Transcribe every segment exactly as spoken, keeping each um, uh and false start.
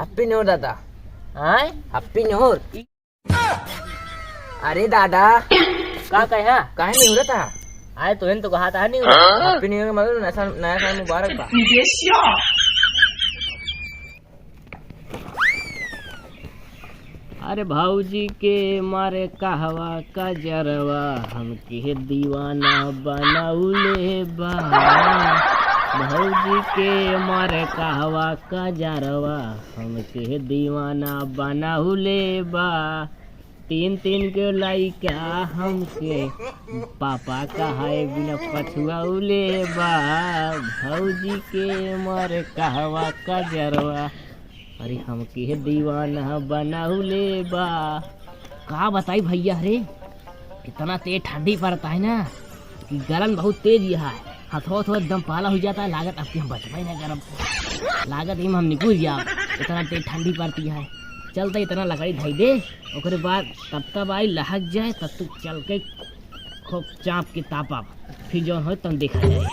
Happy New Year दादा। आय? Happy New Year। अरे दादा। का कहे? काहे निहुरत हा? आय, तोहिन तो कहा था निहुरा। Happy New Year मतलब नया साल, नया साल मुबारक बा। अरे भौजी के मारे कहवा कजरवा, हमके दीवाना बनौले बा। भौजी के मारे कहवा कजरवा, हमके दीवाना बनौले बा। तीन तीन के लइका हमके पापा कहाए बिना पछुआउले बा। भौजी के मारे कहवा कजरवा, अरे हमके दीवाना बनौले बा। का बताई भैया रे, इतना तेज ठंडी पड़ता है ना कि गलन बहुत तेज ही है। हथवा थवा एकदम पाला हो जाता है, लागत अब कि हम बचबे नहीं करब, लागत ही में हम निकल जाब, इतना तेज ठंडी पड़ती है। चलते इतना लकड़ी धई दे, ओकरे बाद तब तब आई लहक जाए, तब तक चल के खूब चाप के तापब, फिर जौन हो तब देखा जाए।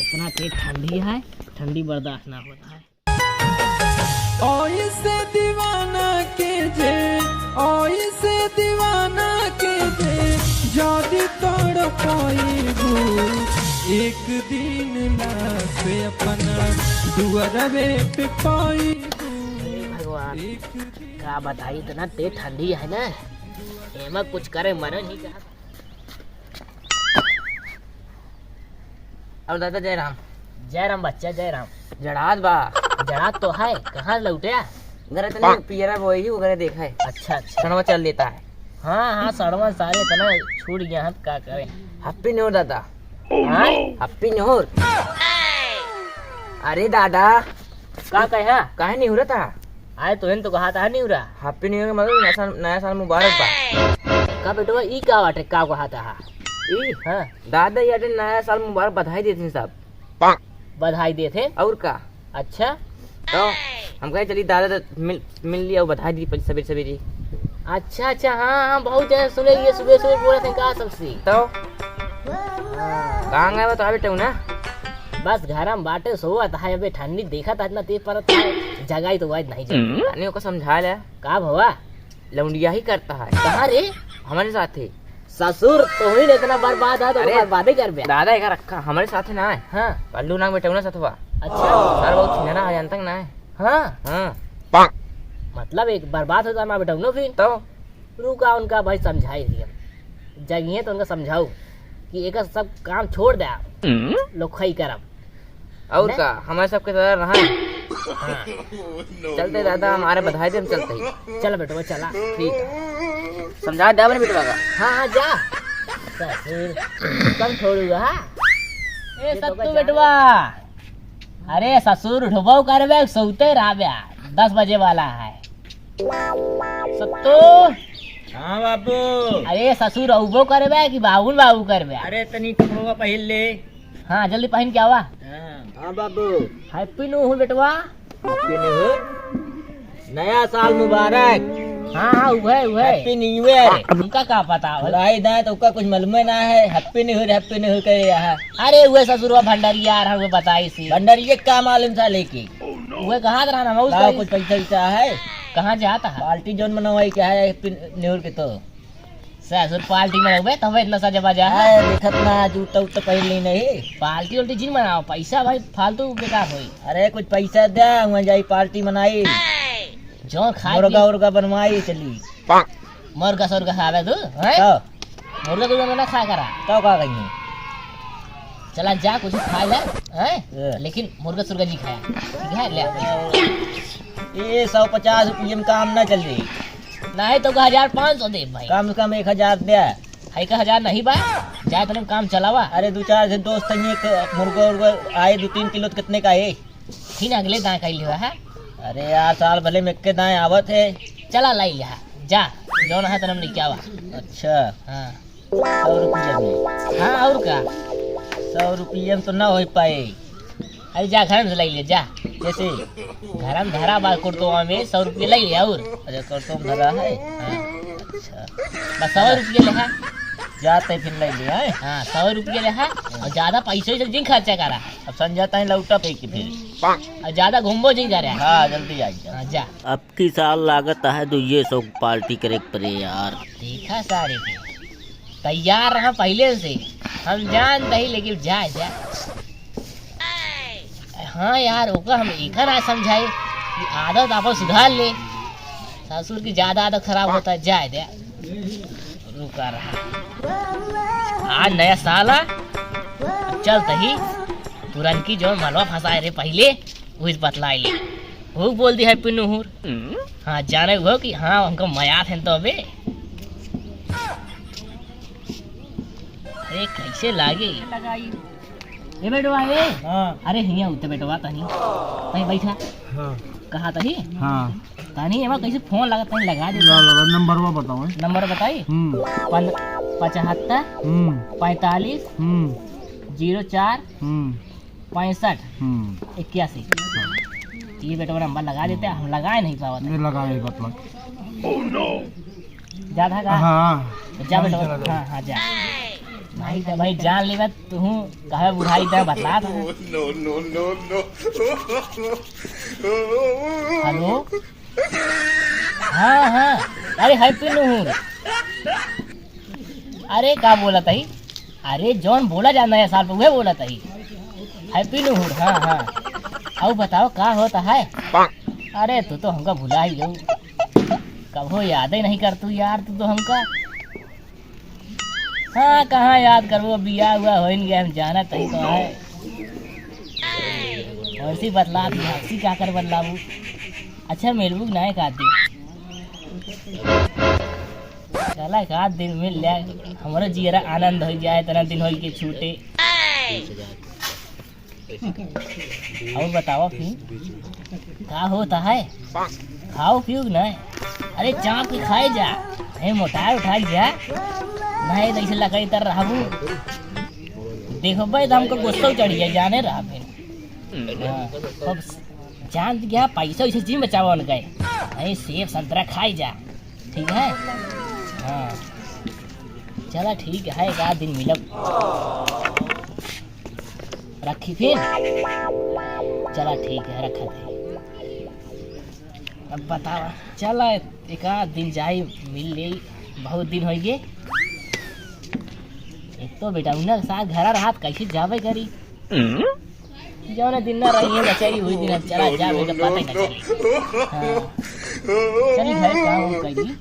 इतना तेज ठंडी है, ठंडी बर्दाश्त ना होता है। ओइसे दीवाना के जे, ओइसे दीवाना के जे, जदि तोड़ पाइबू, एक दिन लाश अपना दुआरवे पे पाइबू। हे भगवान, एक दिन का बताई, इतना तेज ठंडी है ना, एमा कुछ करे मरे नहीं चाहत। और दादा जय राम। जय राम बच्चा, जय राम। जड़ात बा। जड़ात तो है, कहाँ लौटे? घर तनी पियरा बोई ही, ओकरे देखा है। अच्छा, अच्छा। सड़वा चल देता है। हाँ, हाँ, सड़वा सारे इतना छूट गया है, का करे? Happy New Year दादा। हाँ? Happy New Year। अरे दादा। का कहे? काहे निहुरत हा? आय, तोहिन तो कहा था निहुरा। Happy New Year मतलब नया साल, नया साल मुबारक बा। का बेटवा, ई का बाटे, का कहा था? ई? हाँ। दादा, ये नया साल मुबारक बधाई देते हैं सब। बधाई देते हैं? और का? अच्छा। तो हम कहे चली दादा तो मिल, मिल लिया, बधाई दी पहले सवेरे सवेरे। अच्छा, अच्छा, हाँ, हाँ, बहुत जने सुने, ये सुबह सुबह बोलत हैं का सबसे। तो? हाँ। कहाँ गए बा तो बेटा ना? बस घर में बाटे, सोवत है, अबे ठंडी देखत है, इतना तेज पड़त है, जगाई तो वाज नहीं जगाई। तनी ओका समझा ले। का भवा? लौंडिया ही करता है। कहाँ रे? हमारे साथ है। ससुर, तोहिन इतना बर्बाद है, तो अरे, बर्बादे करबे। दादा, एका रखा, हमारे साथ है ना है। हाँ। पल्लू नाम बेटौना साथ हुआ। अच्छा। सर बहुत छिनरा है, जानता ना है। हाँ। हाँ। मतलब एक बर्बाद होता ना बेटौनो फिर। तो? रुका, उनका भाई समझाई दिया। जगिए तो उनका समझाऊ कि एक सब काम छोड़ दे आप। हम्म। लोग खाई करब। और ने? का, हमारे सबके तरह रहा है। हाँ। चलते दादा, हमारे बधाई दे, हम चलते ही। चल बेटवा, चला। ठीक है। समझा दे अपने बेटवा का। हाँ, हाँ, जा। ससुर, कम छोड़ूगा, हाँ? ए, ये तो सत्तू का बेटवा। अरे ससुर, उठबो करबे, सोते रहबे। दस बजे वाला है। सत्तू। हाँ बाबू। अरे ससुर, अउबो करबे कि बाबू बाबू करबे? अरे तनी कपड़वा पहिर ले। हाँ, जल्दी पहिन के आवा। हाँ। हाँ बाबू। Happy New Year बेटवा। Happy New Year। नया साल मुबारक। हाँ, हाँ, उहे, उहे। Happy New Year। हमका का पता हो? बुढ़ाई दाएं तो ओका कुछ मालूमे ना है। Happy New Year, Happy New Year करे यहाँ। अरे उहे ससुरवा भंडरिया आ रहा, उहे बताई सी। भंडरिया का मालूम था लेके? उहे कहाँ रहा ना, उस लाओ, कुछ पैसा वैसा है? कहाँ जाता है? पार्टी जौन मनवाई क्या है Happy New Year के तो? ससुर पार्टी मनउबे, तबे इतना सजा बाजा है। अरे, देखत ना, जूता उता पहिर ली नहीं। पार्टी उल्टी जिन मनाओ, पैसा भाई फालतू बेकार होई। अरे, कुछ पैसा दे, वहाँ जाई पार्टी मनाई। जो खाई मुर्गा पी- उर्गा बनवाई चली। मुर्गा सुर्गा खावे तू, हैं? तो? मुर्गा तुर्गा ना खा करा। तो का कहिए? चला जा, कुछ खा ले, हैं? ए। लेकिन मुर्गा सुर्गा नहीं खाया, ठीक है? ले। ये सौ पचास रुपये में काम ना चल रही। नहीं तो का हजार पाँच सौ दे भाई। कम से कम एक हजार दे। है का हजार नहीं बा? जा तने काम चलावा। अरे दो चार से दोस्त हैं, एक मुर्गा उर्गा आए दो तीन किलो तो कितने का है? फिर अगले दाएं कह लियो है। अरे यार, साल भले में एक के दाएं आवत है। चला लाई लिया, जा, जौन है तने लेके आवा। अच्छा। हाँ। सौ रुपया में? हाँ, और का? सौ रुपया में तो ना हो पाए। अरे जा, घर में से लाई ले, जा। कैसे? घर में धरा बा कुर्तवा में, सौ रुपया लाई ले और। अच्छा, कुर्तवा में धरा है? हाँ। अच्छा। बस सौ रुपया ले, हाँ। जाते फिर ले ले, हैं? हाँ, सौ रुपया ले, हाँ? और ज्यादा पैसो से जिन खर्चा करा। अब संझा ताई लौटा पे की फिर। और ज्यादा घूमबो जिन जा रहा है। हाँ, जल्दी आई जा। हाँ, जा। अब की साल लागत है तो ये सब पार्टी करे परे यार। देखा सारे के। तैयार रहा पहले से। हम जानते ही लेकिन जा, जा। हाँ यार, ओका हम एका ना समझाए कि आदत आपन सुधार ले। ससुर की ज्यादा आदत खराब होता है, जाए दे। रुका रहा। आज नया साल आ, चलत ही पुरनकी जौन मलवा फंसाए रहे पहले, वही बतलाए ले। वो बोल दी Happy New Year। हाँ, जाने वो कि हाँ, हमको मया थे तो अबे। अरे, कैसे लागे? ए बेटवा, ए। हाँ। अरे, हियाँ उठे बेटवा, तनी। तनी बैठा। हाँ। कहा तही? हाँ। तनी एमा कैसे फोन लगा, तनी लगा दे। ला, ला, ला, नंबरवा बताओ, हैं? नंबर बताई? हम्म। पन-, पचहत्तर, हम्म। पैंतालीस, हम्म। जीरो चार, हम्म। पैंसठ, हम्म। इक्यासी। हाँ। ये बेटवा नंबर लगा देते, हम लगाए नहीं पावत। ये लगाए, बतला। ज्यादा का? हाँ। जा बेटा, चला, चला। हाँ, हाँ, जा। नहीं तो भाई जान लेबे, तू कहे बुढ़ाई दे बतला था। No, no, no, no। हेलो? हाँ, हाँ। अरे Happy New Year। अरे का बोलत ही? अरे जौन बोला जा नया साल पे उहे बोलत ही। Happy New Year, हाँ, हाँ। अउ बताओ का होत है? अरे तू तो हमका भुला ही गऊ। कबो याद ही नहीं करतू यार, तू तो हमका। हाँ, कहाँ याद करबो, बियाह हुआ होइन गया, हम जानत ही तो है। वैसी बतला दी, हंसी का कर बदलाबू। अच्छा, मिलबू कि नाय का दी? चला, एक आध दिन मिल ले, हमरो जियरा आनंद होइ जाए, इतना दिन होइ के छूटे। अउर बतावा फिर, का होत है? खाओ पियो कि नहीं? अरे चाप के खाए जा, नहीं मोटाए उठाए जा, नहीं तो ऐसे लकड़ी तर रहबू। देखो भाई, तो हमको गुस्सा चढ़ जाए, जाने रहा फिर। हाँ, अब जान गया, पैसा वैसा जिन बचावा उनका, नहीं सेब संतरा खाए जा, ठीक है? हाँ, चला ठीक है, एक आध दिन मिलब। रखी फिर। चला ठीक है, रखा थे। अब बतावा, चला एक आध दिन जाई, मिल ले, बहुत दिन होइ गए। एक तो बेटा उन्हें साथ घरा रहत, कैसे जाबे करी? जौने दिन ना रही है कचहरी, वही दिन हम चला जाबे, जब पता ही ना चली। हाँ। चली घर काम करी।